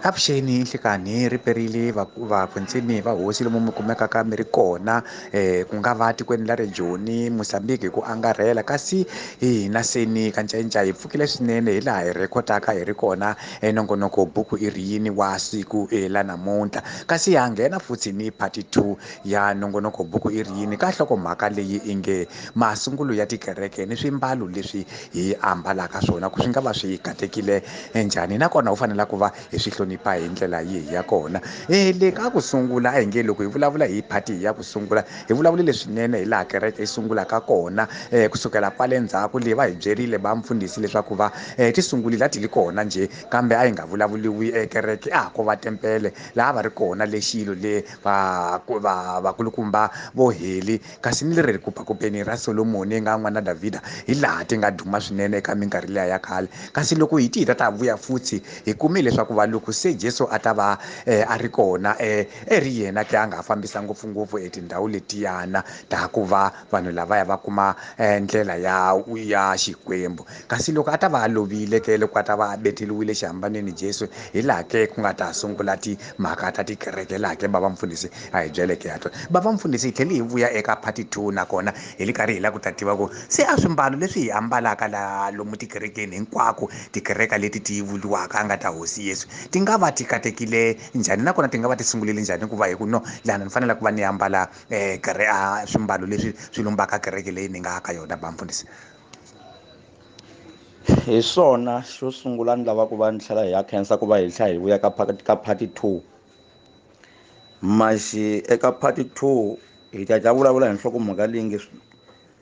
Avuxeni nhlikani ri perile vakwetsimi va hosi lomu mi kumekaka mi ri kona ku nga va tikweni ra le Joni Mozambique hi ku angarhela kasi hina seni ka ncinca hi pfukile swinene hi laha hi rhekhodaka hi ri kona nongonoko buku i ri yini wa siku la namuntlha kasi ha nghena futhi ni part 2 ya nongonoko buku i ri yini ka nhlokomhaka leyi i nge masungulo ya tikereke ni swimbalo leswi hi ambalaka swona ku swi nga va swi katekile njhani nakona u fanele ku va hi swi hlonipha hi ndlela yihi ya kona. Le ka ku sungula a hi nge loko hi vulavula hi phati ya ku sungula hi vulavulile swinene hi laha kereke yi sungulaka kona kusukela kwale ndzhaku le va hi byerile va mfundhisi leswaku va ti sungulile a ti li kona njhe kambe a yi nga vulavuliwi kereke a ko va tempele laha va ri kona le xilo le va va vakulukumba vo heli kasi ni leri kupakupeni ra Solomoni nga n'wana Davhida hi laha ti nga duma swinene eka minkarhi liya ya khale kasi loko hi ti hi ta ta vuya futhi hi kumile leswaku va loko se Jesu a ta va a ri kona eri yena ke a nga fambisa ngopfungopfu etindhawu letiyana ta ku va vanhu lavaya va kuma ndlela ya ya Xikwembu kasi loko a ta va a lovile ke loko a ta va a betheliwile xihambanweni Jesu hi laha ke ku nga ta sungula timhaka ta tikereke laha ke bava mfundhisi a hi byeleke ya tona bava mfundhisi hi tlhele hi vuya eka part 2 nakona hi li karhi hi lava ku ta tiva ku se a swimbalo leswi hi ambalaka laha lomu tikerekeni hinkwako tikereka leti ti vuriwaka a nga ta hosi Yesu ti nga va ti katekile njhani nakona ti nga va ti sungulile njhani ku va hi ku no lana ni fanele ku va ni ambala swimbalo leswi swi lumbaka kereke leyi ni nga ka yona ba mfundhisi. Hi swona xo sungula ni lava ku va ni tlhela hi ya khensa ku va hi tlhela hi vuya ka ka part 2 maxi eka part 2 hi ta ta vulavula hi nhlokomhaka leyi nge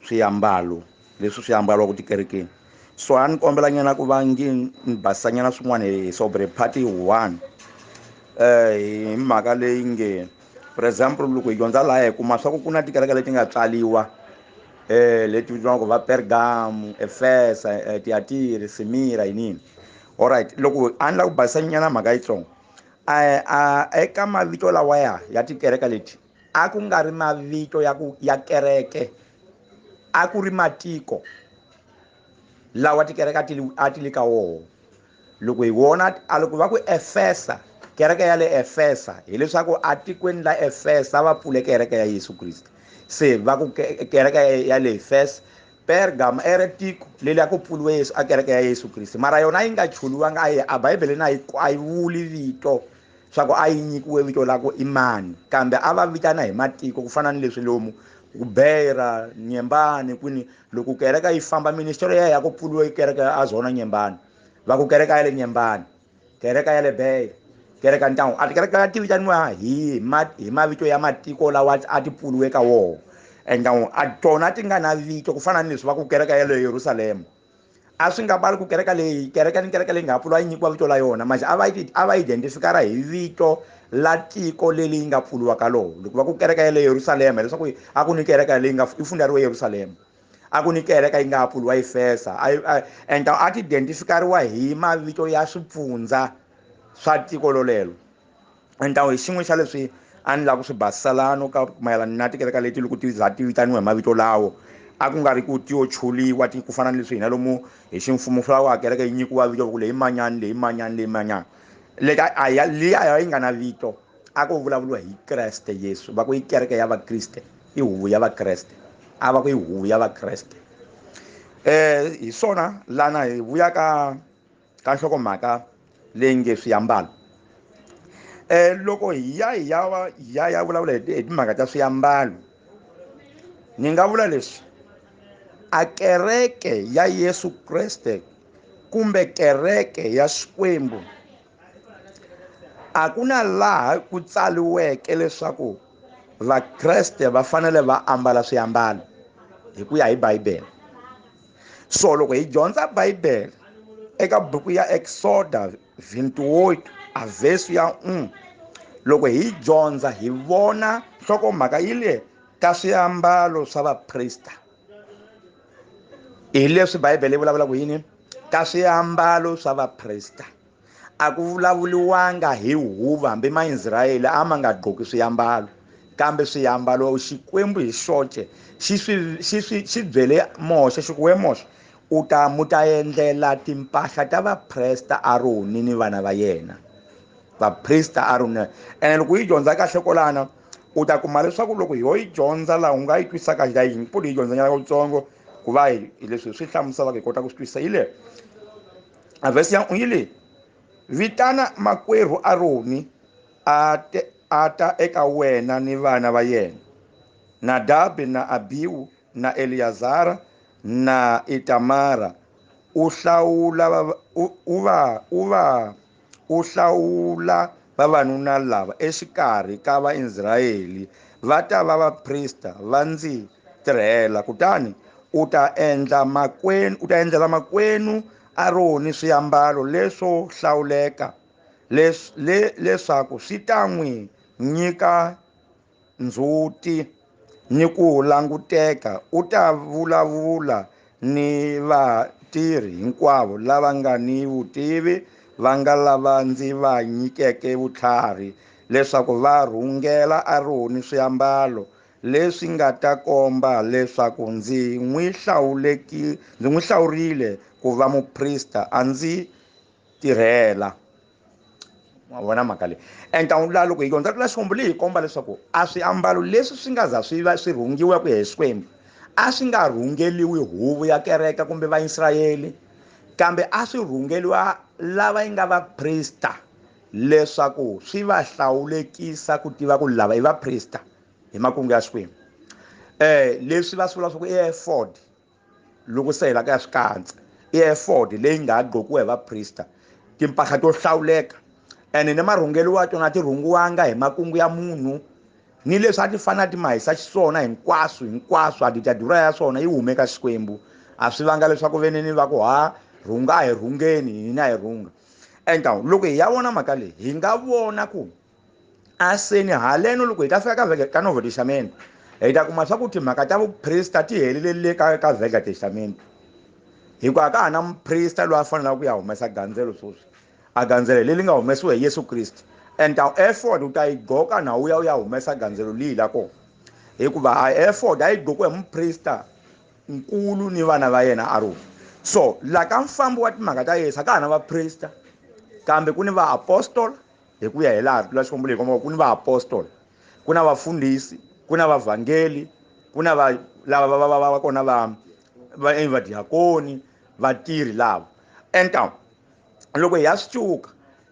swiambalo leswi swi ambariwaka tikerekeni so a ni kombela nyana ku va ngi ni basisa nyana swin'wana hi sobre part 1 hi mhaka leyi nge for example loko hi dyondza laha hi kuma swa ku ku na tikereke leti nga tswaliwa leti vitaniwaka va Pergamo, Efesa, Tiatiri, Simira yinini. Alright, loko a ni lava ku basisa nyana mhaka yitsongo eka mavito lawaya ya tikereke leti a ku nga ri mavito ya ku ya kereke a ku ri matiko lawa tikereke a ti le ka woho loko hi vona a loko va ku Efesa kereke ya le Efesa hileswaku atikweni la Efesa va pfule kereke ya Yesu Kriste se va ku kereke ya le Efesa Pergam e ri tiko leri a ku pfuriwe Yesu a kereke ya Yesu Kriste mara yona yi nga chuliwanga a yi a Bibele a yi a yi vuli vito swa ku a yi nyikiwe vito la ku i mani kambe a va vitana hi matiko ku fana ni leswi lomu ku Beira Nyembani kwini loko kereke yi famba ministry ya ya ku pfuriwe kereke ya Azona Nyembani va ku kereke ya le Nyembani kereke ya le Beira kereke ntangu a tikereke ti vitaniwa hi hi mavito ya matiko lawa a ti pfuriwe ka woho and a tona ti nga na vito ku fana ni leswi va ku kereke ya le Yerusalema a swi nga bali ku kereke leyi kereke ni kereke leyi nga pfuriwa yi nyikiwa vito la yona manje a va a va identifikara hi vito la tiko leri yi nga pfuriwa ka lowo loko va ku kereke ya le Yerusalema hileswaku a ku ni kereke leyi nga yi fundariwe Yerusalema a ku ni kereke yi nga pfuriwa Efesa and a ti identifikariwa hi mavito ya swipfundza swa tiko lolelo and hi xin'we xa leswi a ni lava ku swi basisa lano ka mayelana na tikereke leti loko ti za ti vitaniwa hi mavito lawo a ku nga ri ku ti yo chuliwa ti ku fana ni leswi hina lomu hi ximfumo swi lava kereke yi nyikiwa vito ku leyi manyani leyi manyani leyi manyani leti a ya liya yi nga na vito a ku vulavuriwa hi Kreste Yesu va ku i kereke ya Vakriste i huvo ya Vakreste a va ku i huvo ya Vakreste hi swona lana hi vuya ka ka nhlokomhaka leyi nge swiambalo loko hi ya hi ya ya ya vulavula hi timhaka ta swiambalo ni nga vula leswi a kereke ya Yesu Kreste kumbe kereke ya Xikwembu a ku na laha ku tsaliweke leswaku Vakreste va fanele va ambala swiambalo hi ku ya hi Bibele so loko hi dyondza Bibele eka buku ya Exoda 28 a verse ya 1 loko hi dyondza hi vona nhlokomhaka yi le ka swiambalo swa vaprista hi leswi Bibele yi vulavulaka yini ka swiambalo swa vaprista a ku vulavuliwanga hi huva hambi Maisrayele a ma nga gqoki swiambalo kambe swiambalo Xikwembu hi xoxe xi swi xi swi xi byele Moxe xi ku we Moxe u ta mu ta endlela timpahla ta vapresta Aroni ni vana va yena Vaprista Aroni. Ene loko yi dyondza kahle kolana u ta kuma leswaku loko ho yi dyondza laha u nga yi twisisa kahle yi pfuli yi dyondza nyana kutsongo ku va hi leswi swi hlamuselaka hi kota ku swi twisisa. Yi le a vhesi ya yi le vitana makwerhu Aroni a ta eka wena ni vana va yena, Nadabi na Abihu na Eliyazara na Itamara, u hlawula u hlawula vavanuna lava exikarhi ka Vaisrayele va ta va vaprista va ndzi tirhela. Kutani u ta endla makwenu u ta endlela makwenu Aroni swiambalo leswo hlawuleka leswaku swi ta n'wi nyika ndzhuti ni ku languteka. U ta vulavula ni vatirhi hinkwavo lava nga ni vutivi va nga lava ndzi va nyikeke vutlhari leswaku va rhungela Aroni swiambalo leswi nga ta komba leswaku ndzi n'wi hlawurile ku va muprista a ndzi tirhela. Ma vona mhaka leyi. And laha loko hi dyondza la Xikwembu leyi hi komba leswaku a swiambalo leswi swi nga za swi va swi rhungiwa ku ya hi Xikwembu a swi nga rhungeliwi huvo ya kereke kumbe Vaisrayele, kambe a swi rhungeliwa lava yi nga vaprista leswaku swi va hlawulekisa ku tiva ku lava i vaprista hi makungu ya Xikwembu. Leswi va swi vula swa ku i efod, loko se hi la ka ya swikandza i efod leyi nga gqokiwa hi vaprista, timpahla to hlawuleka. Ene ni marhungelo wa tona ti rhungiwanga hi makungu ya munhu, ni leswi a ti fanele ti mahisa xiswona hinkwaswo hinkwaswo a ditadura ya swona yi hume ka Xikwembu. A swi vanga leswaku veneni va ku ha rhunga a hi rhungeni hina hi rhunga. And loko hi ya vona mhaka leyi hi nga vona ku aseni haleno loko hi ta fika ka Novo Testament hi ta kuma swa ku timhaka ta vuprista ti helelele ka Vhega Testament, hikuva a ka ha na muprista loyi a faneleke ku ya humesa gandzelo sweswi, a gandzelo leri nga humesiwa hi Yesu Kriste. And efod u ta yi gqoka na u ya u ya humesa gandzelo lihi la kona, hikuva a efod a yi gqokiwa hi muprista nkulu ni vana va yena Aroni. So la ka mfambo wa timhaka ta Yesu a ka ha na vaprista, kambe ku ni vaapostola hi ku ya hi laha la Xikwembu leyi kombaka ku ni vaapostola, ku na vafundhisi, ku na vavhangeli, ku na va lava va kona va vadiakoni, vatirhi lava. And loko hi ya swi cuka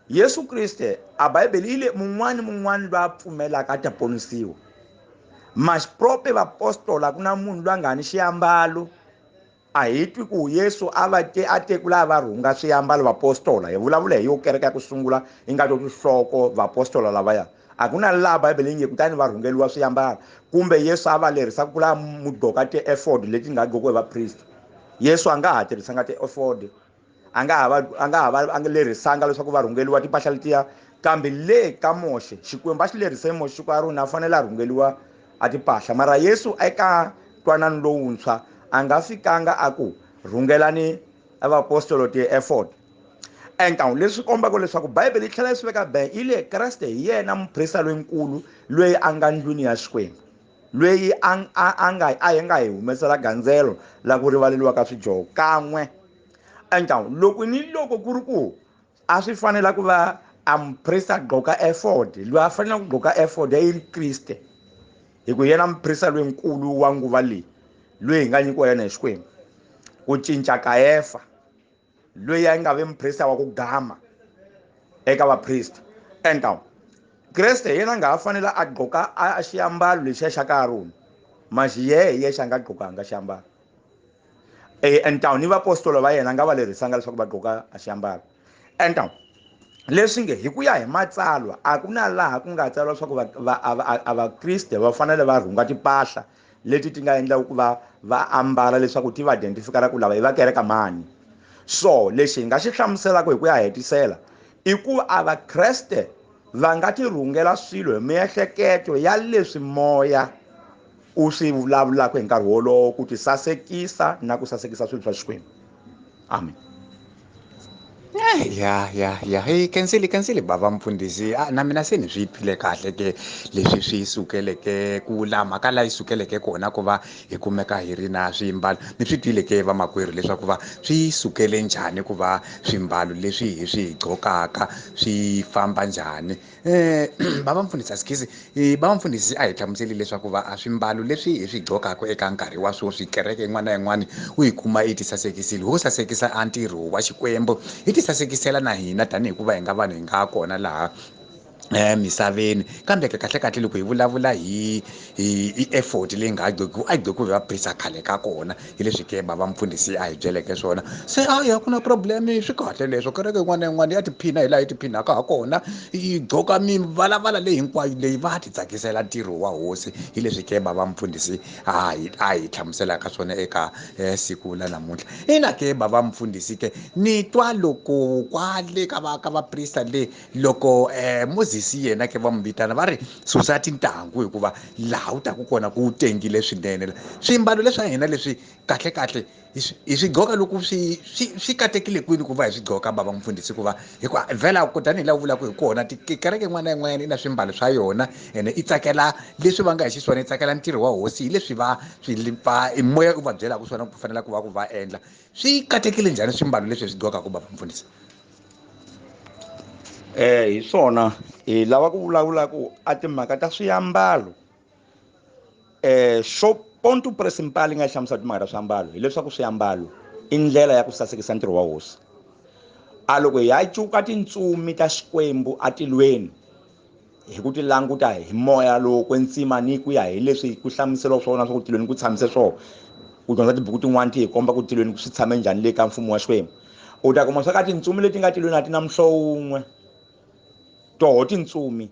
Yesu Kriste a Bibele yi le mun'wani mun'wani loyi a pfumelaka a ta ponisiwa. Masprope vaapostola ku na munhu loyi a nga ni xiambalo. A hi twi ku Yesu a va te a te ku lava va rhunga swiambalo vaapostola. Hi vulavula hi yo kereke ya ku sungula yi nga to tinhloko vaapostola lavaya. A ku na laha Bibele yi nge kutani va rhungeliwa swiambalo, kumbe Yesu a va lerisa ku lava mu gqoka ti-efod leti nga gqokiwa hi vaprista. Yesu a nga ha tirhisanga ti-efod, a nga ha va lerisanga leswaku va rhungeliwa timpahla letiya, kambe le ka Moxe Xikwembu a xi lerise Moxe ku Aroni a fanele a rhungeliwa a timpahla. Mara Yesu eka ntwanano lowuntshwa a nga fikanga a ku rhungelani vaapostola ti-efod. And leswi kombaka leswaku Bibele yi tlhela yi swi veka ben yi le Kreste hi yena muprista loyinkulu loyi a nga ndlwini ya Xikwembu, loyi a nga hi humesela gandzelo la ku rivaleriwa ka swidyoho kan'we. And loko ni loko ku ri ku a swi fanela ku va a muprista gqoka efod, loyi a fanele ku gqoka efod yi ri Kriste, hi ku yena muprista loyinkulu wa nguva leyi loyi hi nga nyikiwa yena hi Xikwembu, ku cinca ka Efa loyi a nga vi muprista wa ku gama eka vaprista. And Kreste yena nga ha fanele a gqoka a xiambalo lexiya xa ka Aroni, maxi yehe yexe a nga gqokanga xiambalo. And ni vaapostola va yena nga va lerisanga leswaku va gqoka a xiambalo. And leswi nge hi ku ya hi matsalwa a ku na laha ku nga tsariwa leswaku a vakriste va fanele va rhunga timpahla leti ti nga endlaka ku va va ambala leswaku ti va identifikara ku lava i va kereka mani. So lexi hi nga xi hlamuselaka hi ku ya hetisela i ku a vakreste va nga ti rhungela swilo hi miehleketo ya leswi moya u swi vulavulaka hi nkarhi wolowo ku ti sasekisa na ku sasekisa swilo swa Xikwembu. Amen. Ya ya ya, hi khensile, khensile bava mfundhisi. A na mina se ni swi twile kahle ke leswi swi sukeleke ku la mhaka la yi sukeleke kona ku va hi kumeka hi ri na swimbalo. Ni swi twile ke vamakwerhu leswaku va swi sukele njhani ku va swimbalo leswi hi swi gqokaka swi famba njhani. Bava mfundhisi asikisi, bava mfundhisi a hi hlamuseli leswaku va a swimbalo leswi hi swi gqokaka eka nkarhi wa sweswi, kereke yin'wana na yin'wana u yi kuma yi tisasekisile, ho sasekisa a ntirho wa Xikwembu, hi tisasekisela na hina tanihi ku va hi nga vanhu hi nga kona laha emisaveni. Kambe ke kahle kahle loko hi vulavula hi effort leyi nga gqokiwa, a yi gqokiwi hi vaprista khale ka kona, hi leswi ke bava mfundhisi a hi byeleke swona. Se a ya ku na problem, swi kahle leswo, kereke yin'wana na yin'wana ya tiphina hi laha yi tiphinaka ha kona, yi gqoka mivalavala leyi hinkwayo leyi va ti tsakisela ntirho wa hosi, hi leswi ke bava mfundhisi a hi hlamuselaka swona eka siku la namuntlha. Ina ke bava mfundhisi ke, ni twa loko kwale ka va ka vaprista le loko Moses yena ke va n'wi vitana va ri susa tintangu, hikuva laha u taku kona ku tengile swinene. Swimbalo leswa hina leswi kahle kahle hi swi gqoka loko swi katekile kwini ku va hi swi gqoka, bava mfundhisi? Ku va hikuva vhela tanihi laha u vulaka hi kona, kereke yin'wana na yin'wanyana i na swimbalo swa yona, ene i tsakela leswi va nga hi xiswona, i tsakela ntirho wa hosi hi leswi va swi va i moya u va byelaka swona ku fanela ku va ku va endla. Swi katekile njhani swimbalo leswi hi swi gqokaka, bava mfundhisi? Hi swona hi lava ku vulavula ku a timhaka ta swiambalo, xo ponto principal yi nga hlamusela timhaka ta swiambalo hileswaku swiambalo i ndlela ya ku sasekisa ntirho wa hosi. A loko hi ya cuka tintsumi ta Xikwembu atilweni hi ku ti languta hi moya lowo kwetsima ni ku ya hi leswi ku hlamuseriwa swona swa ku tilweni ku tshamise swona, ku dyondza tibuku tin'wani ti hi komba ku tilweni swi tshame njhani le ka mfumo wa Xikwembu, u ta kuma swa ka tintsumi leti nga tilweni a ti na muhlovo wun'we. Toho tintsumi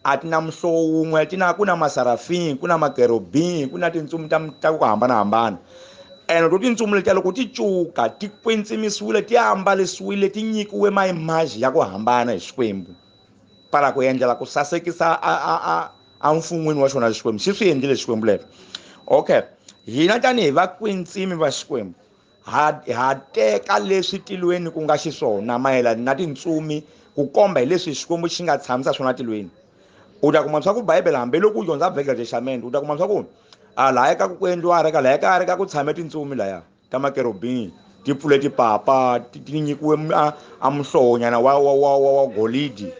a ti na muhlovo wun'we, ti na ku na masarafini, ku na makerubini, ku na tintsumi ta ku hambanahambana. Ene to tintsumi letiya loko ti cuka ti kwetsimisiwile, ti ambalisiwile, ti nyikiwe maimaji ya ku hambana hi Xikwembu para ku endlela ku sasekisa a mfun'wini wa xona. Xikwembu xi swi endlile Xikwembu lero. Okay, hina tanihi vakwetsimi va Xikwembu ha teka leswi tilweni ku nga xiswona mayelana na tintsumi ku komba hi leswi Xikwembu xi nga tshamisa swona tilweni. U ta kuma swa ku Bibele, hambiloko u dyondza Vhele Testament, u ta kuma swa ku a lahaya ka ku endliwa areka, lahaya ka areka ku tshame tintsumi laya ta makerubini, ti pfule tipapa, ti nyikiwe a muhlovonyana wa golidi.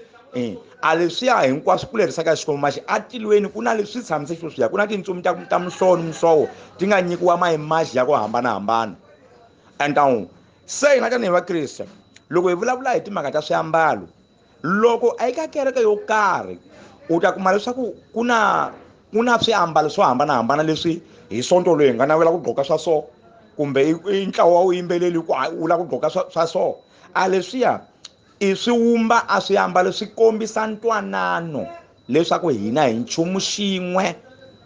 A leswiya hinkwaswo ku lerisa ka Xikwembu maxi atilweni ku na leswi tshamise sweswiya, ku na tintsumi ta muhlovo ni muhlovo ti nga nyikiwa maimaji ya ku hambanahambana. And se hina tanihi vakriste loko hi vulavula hi timhaka ta swiambalo, loko eka kereke yo karhi u ta kuma leswaku ku na swiambalo swo hambanahambana leswi hi sonto loyi hi nga navela ku gqoka swa so, kumbe i ntlawa wa vuyimbeleri ku wu lava ku gqoka swa so. A leswiya i swi wumba a swiambalo swi kombisa ntwanano leswaku hina hi nchumu xin'we,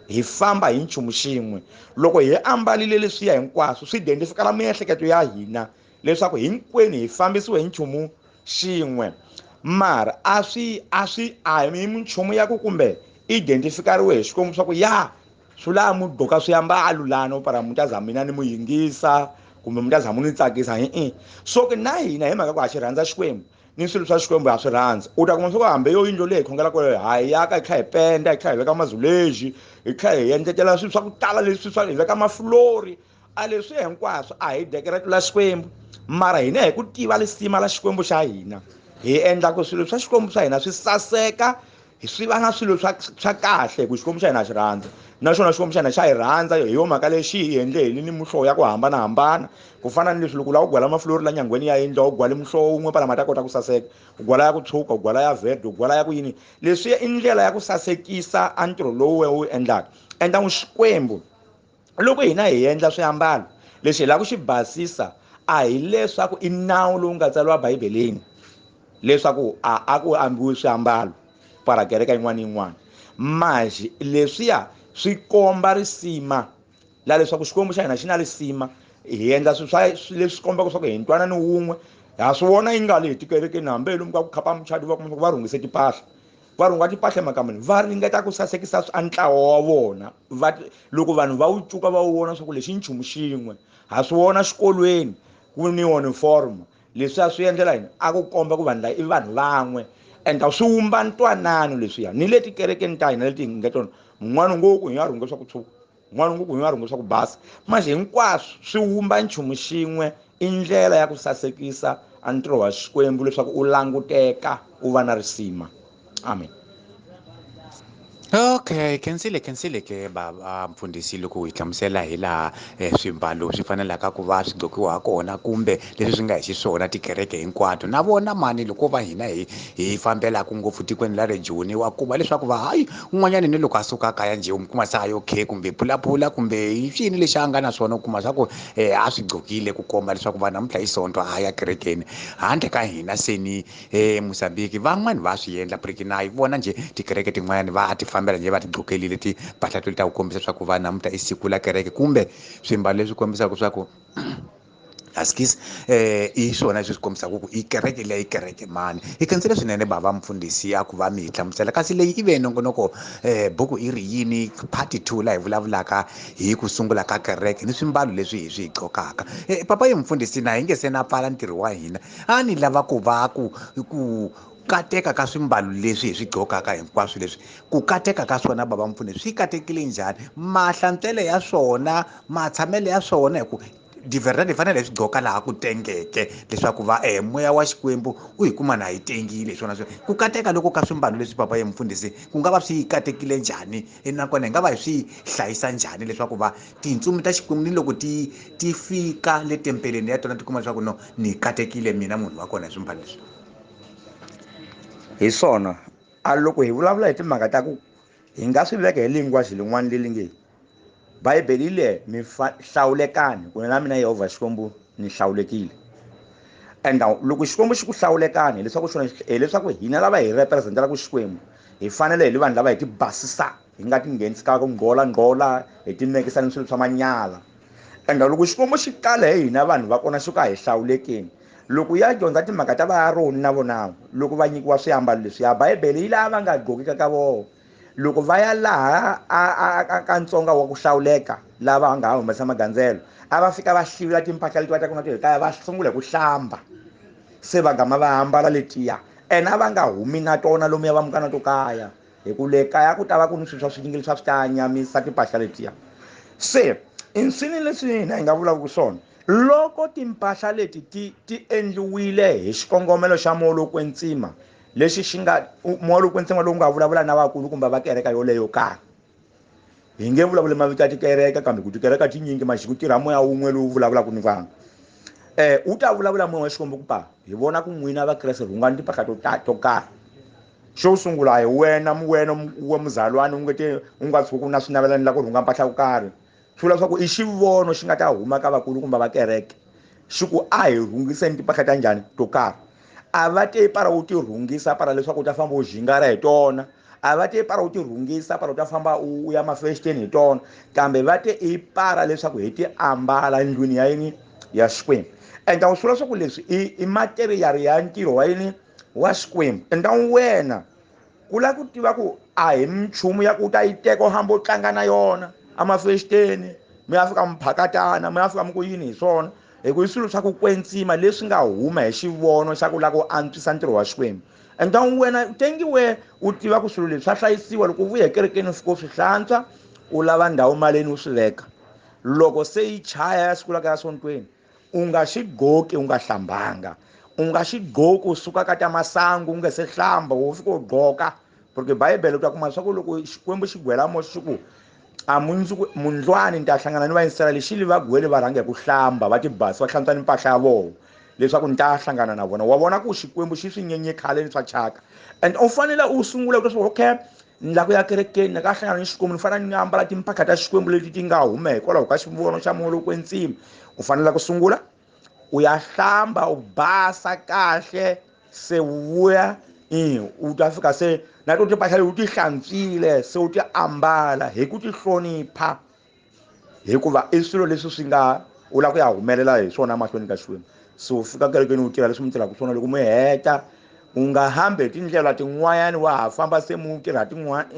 hi famba hi nchumu xin'we. Loko hi ambalile leswiya hinkwaswo swi identifikala miehleketo ya hina leswaku hinkwenu hi fambisiwe hi nchumu xin'we. Mara a swi a hi minchumu ya ku kumbe identifikariwe hi Xikwembu swa ku ya swi lava mu gqoka swiambalo lano para mu ta za mina ni mu yingisa kumbe mu ta za mu ni tsakisa hi. So ke na hina hi mhaka ku ha xi rhandza Xikwembu ni swilo swa Xikwembu ha swi rhandza, u ta kuma swa ku hambi yo yindlu leyi hi khongelaka yona ha yi aka, hi tlhela hi penda, hi tlhela hi veka mazuleji, hi tlhela hi endletela swilo swa ku tala leswi swa hi veka mafulori. A leswi hinkwaswo a hi dekeretela Xikwembu, mara hina hi ku tiva lisima la Xikwembu xa hina hi endla ku swilo swa Xikwembu swa hina swi saseka, swi va na swilo swa kahle, hi ku Xikwembu xa hina xi rhandza, naswona Xikwembu xa hina xa hi rhandza. Hi yo mhaka lexi hi endle hi ni muhlovo ya ku hambanahambana, ku fana ni leswi loko u lava ku gwala mafulori la nyangweni ya yindlu, a wu gwali muhlovo wun'we pala ma ta kota ku saseka, u gwala ya ku tshuka, u gwala ya verde, u gwala ya ku yini. Leswi i ndlela ya ku sasekisa a ntirho lowu we wu endlaka. Endla n'wi Xikwembu loko hina hi endla swiambalo lexi hi lava ku xi basisa, a hi leswaku i nawu lowu nga tsariwa Bibeleni leswaku a ku ambiwi swiambalo para kereke yin'wana ni yin'wana. Maxi leswiya swi komba risima la leswaku Xikwembu xa hina xi na risima, hi endla swilo swa leswi kombaka leswaku hi ntwanano wun'we. Ha swi vona yi nga le hi tikerekeni, hambi lomu ka ku khapa muchadi va kuma leswaku va rhungise timpahla, va rhunga timpahla emakameni, va ringeta ku sasekisa a ntlawa wa vona, va loko vanhu va wu cuka va wu vona swa ku lexi i nchumu xin'we. Ha swi vona xikolweni ku ni uniform. Leswi a swi endlela yini? A ku komba ku vanhu lava i vanhu van'we. And swi wumba ntwanano leswiya ni le tikerekeni ta hina leti hi nga tona, mun'wana ngo ku hi nga rhunga swa ku tshuka, un'wana ngo ku hi nga rhunga swa ku basa, manje hinkwaswo swi wumba nchumu xin'we. I ndlela ya ku sasekisa a ntirho wa Xikwembu leswaku u languteka u va na risima. Amen. Okay, khensile khensile ke bava mfundhisi loko hi hlamusela hi laha swimbalo swi fanelaka ku va swi gqokiwa ha kona kumbe leswi swi nga hi xiswona tikereke hinkwato. Na vona mani loko va hina hi fambelaka ngopfu tikweni la Rejoni, wa kuma leswaku va hayi un'wanyana ni loko a suka kaya njhe u mi kuma se a yo khe kumbe phulaphula kumbe hi swini lexi a nga na swona, u kuma swa ku a swi gqokile ku komba leswaku va namuntlha i Sonto a ya kerekeni. Handle ka hina seni Mozambique van'wani va swi endla na hi vona njhe tikereke tin'wanyani va ti fambela njhe va ti gqokelile timpahla to ta ku kombisa swa ku va namuntlha i siku la kereke kumbe swimbalo leswi kombisaka swa ku askies i swona leswi swi kombisaka ku i kereke leyi i kereke mani. Hi khensile swinene bava mfundhisi a ku va mi hi hlamusela, kasi leyi i ve nongonoko buku i ri yini part 2 laha hi vulavulaka hi ku sungula ka kereke ni swimbalo leswi hi swi gqokaka. Papa yi mfundhisi na hi nge se na pfala ntirho wa hina, a ni lava ku va ku kateka ka swimbalo leswi hi swi gqokaka hinkwaswo leswi, ku kateka ka swona bava mfundhisi swi katekile njhani, mahlantswele ya swona, matshamele ya swona, hi ku divertani hi fanele hi swi gqoka laha ku tengeke leswaku va moya wa Xikwembu u hi kuma na hi tengile hi swona. Ku kateka loko ka swimbalo leswi papa ya mfundhisi ku nga va swi katekile njhani, nakona hi nga va hi swi hlayisa njhani leswaku va tintsumi ta Xikwembu ni loko ti fika le tempeleni ya tona ti kuma leswaku no ni katekile mina munhu wa kona hi swimbalo leswi. Hi swona a loko hi vulavula hi timhaka ta ku hi nga swi veka hi language lin'wana leri nge Bibele le mi hlawulekani ku na mina Yehovha Xikwembu ni hlawulekile. And loko Xikwembu xi ku hlawulekani hileswaku xona hileswaku hina lava hi representelaka Xikwembu hi fanele hi li vanhu lava hi ti basisa, hi nga ti nghenisi ka ku nghola nghola, hi ti mekisa ni swilo swa manyala. And loko Xikwembu xi kala hi hina vanhu va kona xo ka hi hlawulekeni, loko ya dyondza timhaka ta va Aroni na vona loko va nyikiwa swiambalo leswi ya Bibele yi lava va nga gqoki ka vona, loko va ya laha a ka ntsonga wa ku hlawuleka lava nga ha humesa magandzelo, a va fika va hlivula timpahla leti va taka na tona kaya, va sungula hi ku hlamba, se va gama va ambala letiya. Ene a va nga humi na tona lomuya va muka na to kaya, hi ku le kaya ku ta va ku ni swilo swa swinyingi leswi a swi ta nyamisa timpahla letiya. Se inswini leswi hina hi nga vulavula swona, loko timpahla leti ti endliwile hi xikongomelo xa moya lowo kwetsima, lexi xi nga moya lowo kwetsima lowu nga vulavula na vakulu kumbe va kereka yoleyo karhi, hi nge vulavuli mavito ya tikereke kambe ku tikereka tinyingi manje ku tirha moya wun'we lowu vulavulaka ni vanhu. U ta vulavula moya wa Xikwembu ku pa hi vona ku n'wina Vakreste rhungani timpahla to karhi. Xo sungula hi wena wena wa muzalwane u nge te u nga tshuki u na swinavelani la ku rhunga mpahla yo karhi, swi vula leswaku i xivono xi nga ta huma ka vakulu kumbe va kereke xi ku a hi rhungiseni timpahla ta njhani to karhi. A va te para u ti rhungisa para leswaku u ta famba u jingara hi tona, a va te para u ti rhungisa para u ta famba u ya mafexeni hi tona, kambe va te i para leswaku hi ti ambala ndlwini ya yini ya Xikwembu. Enda u swi vula leswaku leswi i material ya ntirho wa yini wa Xikwembu. Enda wena ku lava ku tiva ku a hi minchumu ya ku u ta yi teka u hamba u tlanga na yona emafexeni, mi ya fika mi phakatana, mi ya fika mi ku yini hi swona, hi ku i swilo swa ku kwetsima leswi nga huma hi xivono xa ku lava ku antswisa ntirho wa Xikwembu. Enda wena tengiwe u tiva ku swilo leswi swa hlayisiwa, loko u vuya ekerekeni u fika u swi hlantswa, u lava ndhawu maleni u swi veka. Loko se yi chaya ya siku la ka ya sontweni, u nga xi gqoki u nga hlambanga, u nga xi gqoki u suka ka ta masangu u nga se hlamba, u fika u gqoka. Porque Bibele u ta kuma leswaku loko Xikwembu xi gwela Moxe xi ku a mundzuku mundlwani ni ta hlangana ni Vaisraele, xi li va gwele va rhanga hi ku hlamba, va ti basa, va hlantswa ni mpahla ya vona leswaku ni ta hlangana na vona. Wa vona ku Xikwembu xi swi nyenye khale ni swa chaka. And u fanele u sungula ku twa okay, ni lava ku ya kerekeni, ni ka hlangana ni Xikwembu, ni fanele ni ambala timpahla ta Xikwembu leti ti nga huma hikwalaho ka xivono xa moya lowo kwetsima. U fanele ku sungula u ya hlamba, u basa kahle, se u vuya, u ta fika se na to timpahla leti u ti hlantswile, se u ti ambala hi ku ti hlonipha, hikuva i swilo leswi swi nga u lava ku ya humelela hi swona mahlweni ka Xikwembu. Se u fika kerekeni u tirha leswi mi tirhaka swona, loko mi heta u nga hambi hi tindlela tin'wanyani wa ha famba se mu tirha tin'wana,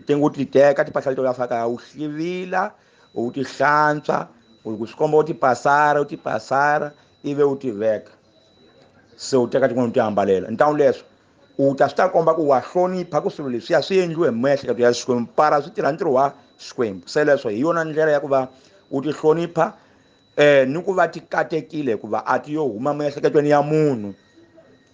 tengo ti teka timpahla leti u ya faka u hlivila, u ti hlantswa, u ku swi komba u ti pasara, u ti pasara ivi u ti veka. Se u teka tin'wana u ti ambalela. Ntawu leswo u ta swi ta komba ku wa hlonipha ku swilo leswiya swi endliwe hi miehleketo ya Xikwembu, para swi tirha ntirho wa Xikwembu. Se leswo hi yona ndlela ya ku va u ti hlonipha ni ku va ti katekile, hikuva a ti yo huma miehleketweni ya munhu.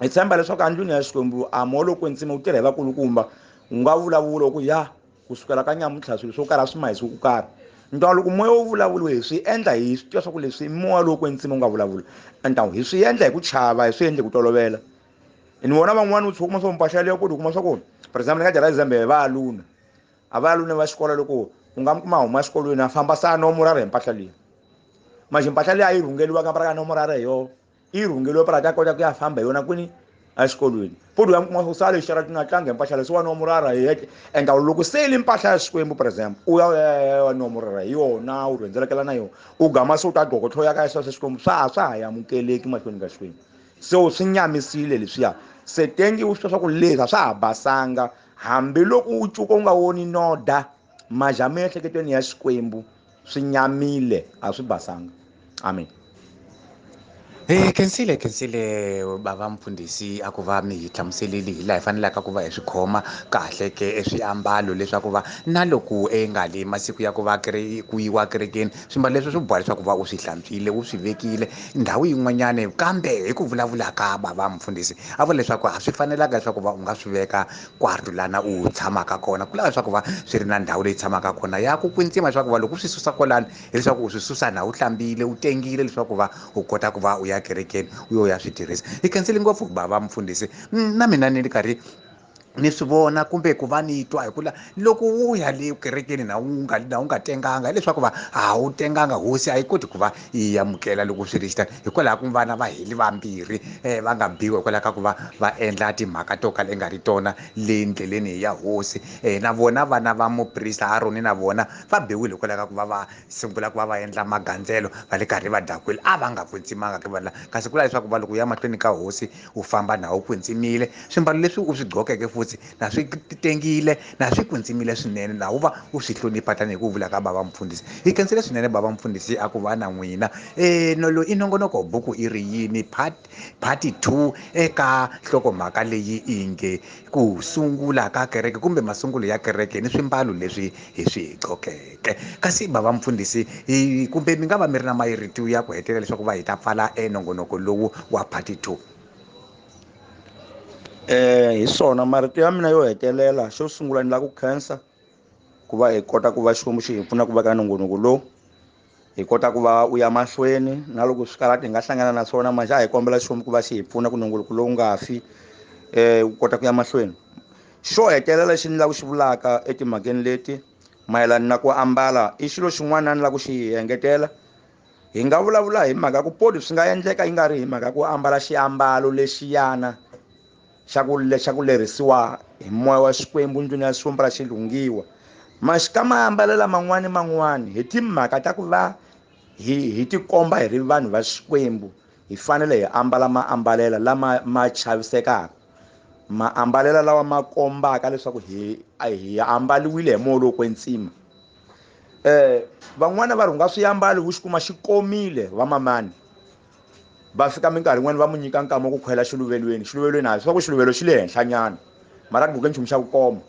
Hi tshemba leswaku endlwini ya Xikwembu a moya lowu kwetsima wu tirha hi vakulukumba, wu nga vulavula ku ya kusukela ka nyamuntlha swilo swo karhi a swi mahisiwi ku karhi. Ntawu loko moya wu vulavuriwe hi swi endla hi swi tiva swa ku leswi moya lowu kwetsima wu nga vulavula, ntawu hi swi endla hi ku chava, hi swi endla hi ku tolovela. Ni vona van'wani u tshuka kuma swa mpahla leyo ku kuma swa ku, for example, ni nga byela example hi valuna. A valuna va xikolo loko u nga mi kuma huma exikolweni a famba sa nomoro hi mpahla leyi, manje mpahla leyi a yi rhungeliwanga para ka nomoro hi yona, yi rhungeliwe para ta kota ku ya famba hi yona kwini exikolweni. Futhi u ya mi kuma swa le xitaratini a tlanga hi mpahla leyi, se wa nomoro hi yeke. Ende loko se yi ri mpahla ya Xikwembu, for example, u ya ya nomoro hi yona, u rhendzelekela na yona, u gama se u ta gqoka tlhelo ya ka swa Xikwembu, swa ha amukeleki mahlweni ka Xikwembu. Se u swi nyamisile leswiya, se tengi u swi tiva swa ku leswi a swa ha basanga, hambiloko u cuka u nga voni noda, maja miehleketweni ya Xikwembu swi nyamile, a swi basanga. Amen. Hi khensile, khensile bava mfundhisi a ku va mi hi hlamuselile hi laha hi fanelaka ku va hi swi khoma kahle ke eswiambalo leswaku va na loko enga le masiku ya ku va ku yiwa kerekeni, swiambalo leswi swi boha leswaku va u swi hlantswile, u swi vekile ndhawu yin'wanyani. Kambe hi ku vulavula ka bava mfundhisi a vula leswaku a swi fanelanga leswaku va u nga swi veka kwarto lana u tshamaka kona, ku lava leswaku va swi ri na ndhawu leyi tshamaka kona ya ku kwetsima, leswaku va loko u swi susa kwalano hileswaku u swi susa na u hlambile, u tengile, leswaku va u kota ku va u ya kerekeni u yo ya swi tirhisa. Hi khensile ngopfu bava mfundhisi. Na mina ni ri karhi ni swi vona kumbe ku va ni twa hi ku la loko u ya le kerekeni na u nga tenganga, hileswaku va a wu tenganga, hosi a yi koti ku va yi amukela loko swi ri xitani. Hikwalaho ku vana va heli vambirhi va nga biwa hikwalaho ka ku va va endla timhaka to kala i nga ri tona le ndleleni ya hosi. Na vona vana va muprista Aroni na vona va biwile hikwalaho ka ku va va sungula ku va va endla magandzelo va le karhi va dakwile, a va nga kwetsimanga ke vanhu lava. Kasi ku lava leswaku va loko u ya mahlweni ka hosi u famba na u kwetsimile, swimbalo leswi u swi gqokeke futhi na swi tengile, na swi kwetsimile swinene, na u va u swi hlonipha tanihi ku vula ka bava mfundhisi. Hi khensile swinene bava mfundhisi a ku va na n'wina. No i nongonoko buku i ri yini part 2 eka nhlokomhaka leyi inge ku sungula ka kereke kumbe masungulo ya kereke ni swimbalo leswi hi swi gqokeke. Kasi bava mfundhisi kumbe mi nga va mi ri na marito ya ku hetelela leswaku va hi ta pfala enongonoko lowu wa part 2? Hi swona marito ya mina yo hetelela. Xo sungula ni lava ku khensa ku va hi kota ku va Xikwembu xi hi pfuna ku va ka nongonoko lowu, hi kota ku va u ya mahlweni na loko swi karhati hi nga hlangana na swona, manje a hi kombela Xikwembu ku va xi hi pfuna ku nongonoko lowu nga fi, wu kota ku ya mahlweni. Xo hetelela lexi ni lava ku xi vulaka etimhakeni leti mayelana na ku ambala i xilo xin'wana ni lava ku xi engetela. Hi nga vulavula hi mhaka ku podi swi nga endleka yi nga ri hi mhaka ku ambala xiambalo lexiyana xa ku xa ku lerisiwa hi moya wa Xikwembu ndlwini ya Xikwembu ra xi lungiwa. Maxi ka maambalelo man'wani man'wani hi timhaka ta ku va hi tikomba hi ri vanhu va Xikwembu, hi fanele hi ambala maambalelo lama ma chavisekaka, maambalelo lawa ma kombaka leswaku hi ambaliwile hi moya lowo kwetsima. Van'wana va rhunga swiambalo u xi kuma xi komile vamamani, va fika minkarhi yin'wani va mu nyika nkama wa ku khwela xiluvelweni. Xiluvelweni a swa ku xiluvelo xi le henhlanyana, mara a gqoke nchumu xa ku koma.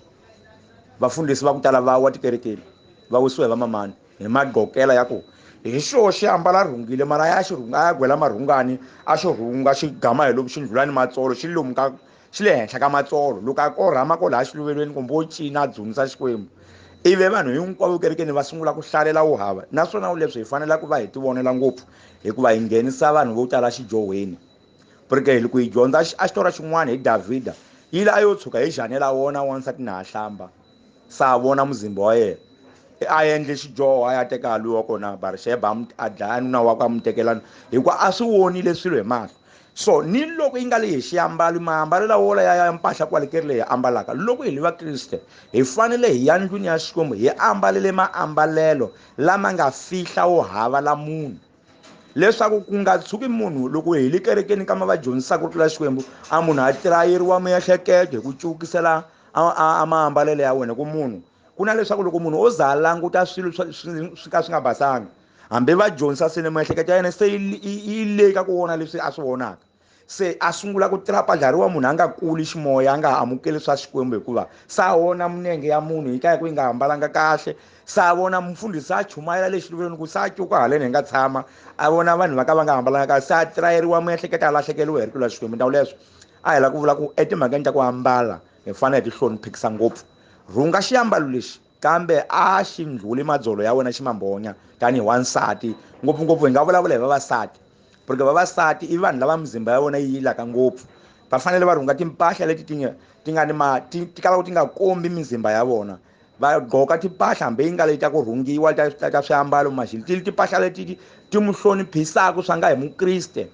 Vafundhisi va ku tala va wa tikerekeni va wisiwa hi vamamani hi magqokela ya ku hi xo xi ambala rhungile, mara ya xi rhunga, a ya gwela marhungani, a xi rhunga xi gama hi lomu xi ndlulani matsolo, xi lomu ka xi le henhla ka matsolo. Loko a korhama kwalaha xiluvelweni kumbe wo cina a dzunisa Xikwembu, ivi vanhu hinkwavo kerekeni va sungula ku hlalela wu hava. Naswona leswi hi faneleke ku va hi tivonela ngopfu, hikuva hi nghenisa vanhu vo tala xidyohweni. Porque loko hi dyondza a xitori xin'wana hi Davhida, yi la a yo tshuka hi janela wona wansati na ha hlamba, sa vona muzimba wa yena, a endle xidyoho, a ya teka loyi wa kona Barisheba, a dlaya nuna wakwe, a mu tekela, hikuva a swi vonile swilo hi mahlo. So ni loko yi nga le hi xiambalo, maambalelo lawa ya mpahla kwale keri leyi ambalaka, loko hi ri Vakriste hi fanele hi ya ndlwini ya Xikwembu hi ambalele maambalelo lama nga fihla wo hava la munhu, leswaku ku nga tshuki munhu loko hi le kerekeni kama va dyondzisaka ku tlula Xikwembu, a munhu a tirayeriwa miehleketo hi ku cukisela a maambalelo ya wena ku munhu. Ku na leswaku loko munhu o za a languta swilo swi ka swi nga basanga, hambi va dyondzisa se ni miehleketo ya yena se yi le ka ku vona leswi a swi vonaka. Se a sungula ku trapa dlariwa munhu a nga kuli ximoya, a nga amukeli swa Xikwembu, hikuva sa vona minenge ya munhu yi ka ku yi nga hambalanga kahle. Sa vona mufundhisi a chumayela le xiluvelweni ku sa cuka haleni hi nga tshama, a vona vanhu va ka va nga hambalanga kahle, se a tirayeriwa miehleketo, a lahlekeriwa hi rito la Xikwembu. Ndhawu leswo a hi la ku vula ku etimhakeni ta ku ambala hi fanele hi ti hloniphikisa ngopfu. Rhunga xiambalo lexi, kambe a xi ndlhuli madzolo ya wena xi mambonya tanihi wansati. Ngopfungopfu hi nga vulavula hi vavasati, porque vavasati i vanhu lava mizimba ya vona yi yilaka ngopfu. Va fanele va rhunga timpahla leti ti nga ti nga ni ma ti ti kalaka ti nga kombi mizimba ya vona. Va gqoka timpahla hambi yi nga leti ta ku rhungiwa ta swiambalo maxili, ti timpahla leti ti mu hloniphisaka swa nga hi mukriste.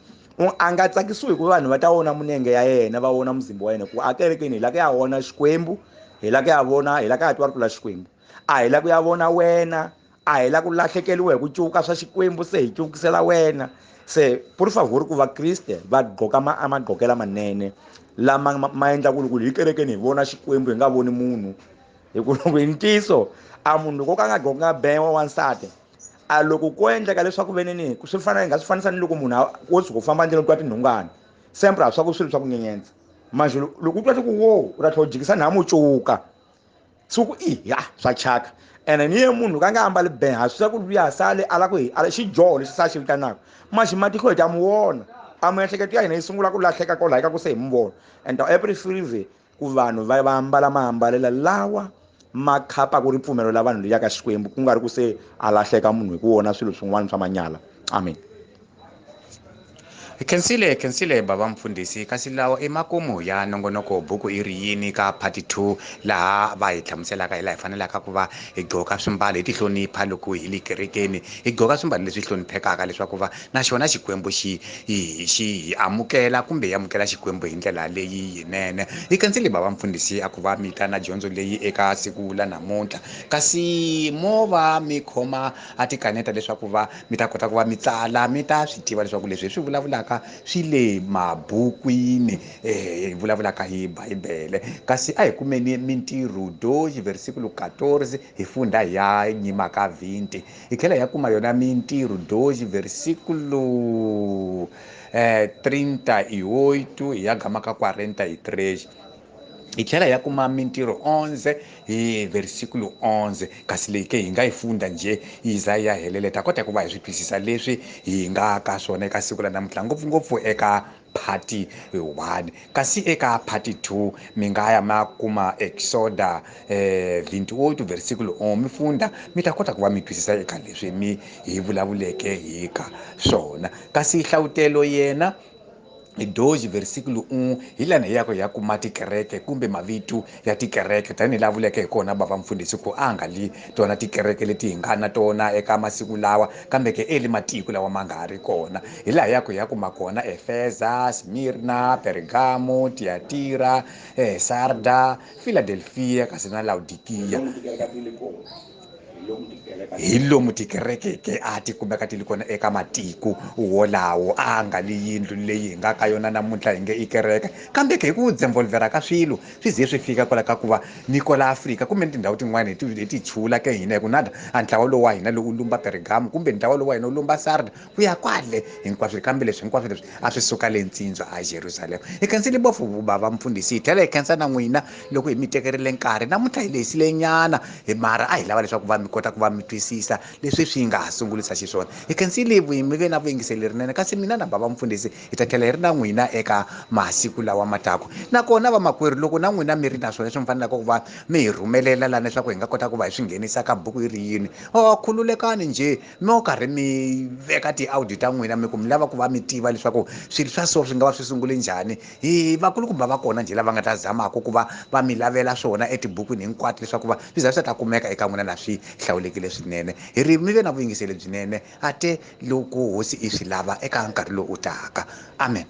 A nga tsakisiwi hi ku vanhu va ta vona munenge ya yena, va vona muzimba wa yena, ku a kerekeni hi la ku ya vona Xikwembu, hi la ku ya vona, hi la ku ya twa rito la Xikwembu, a hi la ku ya vona wena, a hi la ku lahlekeriwa hi ku cuka swa Xikwembu, se hi cukisela wena. Se por favor, ku vakriste va gqoka magqokela manene lama ma endla ku loko hi kerekeni hi vona Xikwembu, hi nga voni munhu. Hi ku loko hi ntiyiso a munhu loko ka nga gqoka ben wa wansati, a loko ko endleka leswaku veneni swi fana, hi nga swi fanisa ni loko munhu wo tshuka u famba ndlela u twa tinhungana sempre, a swa ku swilo swa ku nyenyentsa. Manje loko u twa ti ku wo u ta tlhela u jikisa nhamu u cuka siku i ya swa chaka. Ene ni ye munhu ka nga ambali ben, ha swi ku luya sale ala ku hi ala xidyoho lexi sa xi vitanaka maxi matihlo, hi ta mu vona, a miehleketo ya hina yi sungula ku lahleka kwalaho ka ku se hi mu vona. And I prefer ku vanhu va ambala maambalelo lawa ma khapaka ripfumelo la vanhu liya ka Xikwembu, ku nga ri ku se a lahleka munhu hi ku vona swilo swin'wana swa manyala. Amen. Hi khensile, hi khensile bava mfundhisi. Kasi lawa i makumu ya nongonoko buku i ri yini ka part 2, laha va hi hlamuselaka hi laha hi fanelaka ku va hi gqoka swimbalo, hi ti hlonipha loko hi le kerekeni, hi gqoka swimbalo leswi hloniphekaka leswaku va na xona Xikwembu xi xi hi amukela kumbe hi amukela Xikwembu hi ndlela leyi yinene. Hi khensile bava mfundhisi a ku va mi ta na dyondzo leyi eka siku la namuntlha. Kasi mo va mi khoma a tikaneta leswaku va mi ta kota ku va mi tsala, mi ta swi tiva leswaku leswi hi swi vulavulaka swi le mabukwini, hi vulavulaka hi Bibele. Kasi a hi kumeni Mintirho 2 versículo 14, hi funda hi ya nyima ka 20, hi tlhela hi ya kuma yona Mintirho 2 versículo 38 hi ya gama ka 43, hi tlhela hi ya kuma Mintirho 11 hi versículo 11. Kasi leyi ke hi nga yi funda njhe yi za ya helela, ta kota ku va hi swi twisisa leswi hi nga ka swona eka siku la namuntlha, ngopfungopfu eka part 1. Kasi eka part 2 mi nga ya ma kuma Exoda 28 versículo 1, mi funda mi ta kota ku va mi twisisa eka leswi mi hi vulavuleke hi ka swona. Kasi Hlavutelo yena 2 versículo 1, hi lana hi ya ku hi ya kuma tikereke kumbe mavito ya tikereke, tanihi laha vuleke hi kona bava mfundhisi ku a nga li tona tikereke leti hi nga na tona eka masiku lawa, kambe ke eli matiko lawa ma nga ha ri kona. Hi laha hi ya ku hi ya kuma kona Efesa, Smirna, Pergamo, Tiatira, Sarda, Philadelphia, kasi na Laodikiya. Hi lomu tikereke ke a ti kumeka ti ri kona eka matiko wolawo, a nga li yindlu leyi hi nga ka yona namuntlha hi nge i kereke. Kambe ke hi ku dzemvolvera ka swilo swi ze swi fika kwala ka ku va ni kwala Afrika kumbe ni tindhawu tin'wani hi ti chula ke hina hi ku nada a ntlawa lowu wa hina lowu lumba Pergamo kumbe ntlawa lowu wa hina wu lumba Sarda ku ya kwale hinkwaswo. Kambe leswi hinkwaswo leswi a swi suka le ntsindza a Jerusalema. Hi khensile bofu bava mfundhisi, hi tlhela hi khensa na n'wina loko hi mi tekerile nkarhi namuntlha, hi lehisile nyana hi mara a hi lava leswaku va mi kota ku va mi twisisa leswi swi nga ha sungulisa xiswona. Hi khensile mi ve na vuyingiseli lerinene. Kasi mina na bava mfundhisi hi ta tlhela hi ri na n'wina eka masiku lawa matako. Nakona vamakwerhu, loko na n'wina mi ri na swona leswi mi fanelaka ku va mi hi rhumelela lani leswaku hi nga kota ku va hi swi nghenisa ka buku yi ri yini, o khululekani njhe mi karhi mi veka ti-audio ta n'wina, mi ku mi lava ku va mi tiva leswaku swilo swa so swi nga va swi sungule njhani. Hi vakulukumba va kona njhe lava nga ta zamaka ku va va mi lavela swona etibukwini hinkwato leswaku va swi za swi ta kumeka eka n'wina na swi hlawulekile swinene. Hi ri mi ve na vuyingiseli byinene, a te loko hosi i swi lava eka nkarhi lowu taka. Amen.